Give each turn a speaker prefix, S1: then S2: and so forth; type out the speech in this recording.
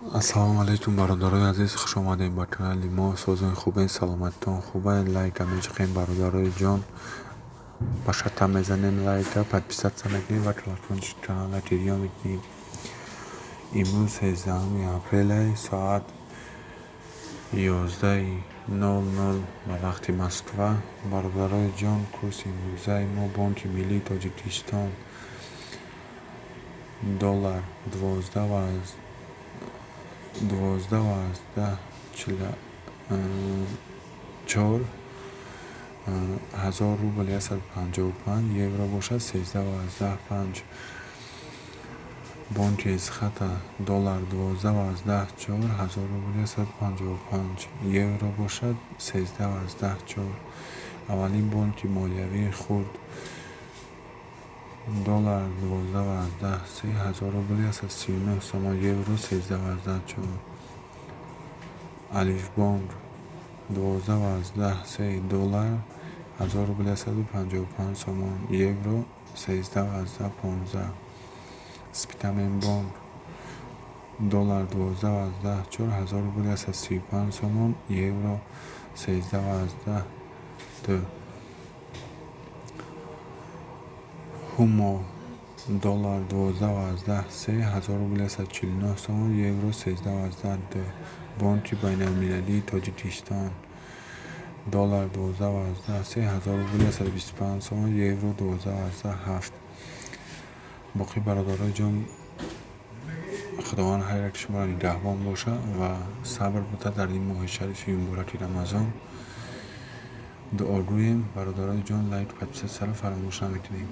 S1: Ассалому алайкум, бародарои азиз, хуш омадем ба канали мо. Созои хубен, саломатитон хубен. Лайка мечиқем, бародарои ҷон, ба шата мезанем лайка, подписаться мекунем ва колокольчик канала гирё мекунем. Имрӯз 13 апреле, соат 11:00 ба вақти Москва. Бародарои ҷон, курси имрӯзаи мо: Бонки миллии Тоҷикистон, доллар 12,84, 1000 рубл 155, евро бошад 13,85. Бонки Эсхата, доллар 12,84, 1000 рубл 155, евро бошад 13,84. Аввалин бонки молиявии хурд, доллар 12,83, 1000 рубл 139 сомон, евро 13,84. Алифбонк, 12,83 доллар, 1000 рубл 155 сомон, евро 13,15. Спитаменбонк, доллар 12,84, 1000 рубл 135 сомон, евро 13,2. Ҳумо, доллар 12,83, 1000 рубл 149 сомон, евро 13,2. Бонки байналмилалии Тоҷикистон, доллар 12,83, 1000 рубл 125 сомон, евро 12,7. Боқӣ, бародарои ҷон, Худованд ҳар яки шуморо нигаҳбон бошад ва сабр буда дар ин моҳи шарифи мубораки Рамазон. Дуогӯем, бародарои ҷон, лайк, подписаться ро фаромӯш намекунем.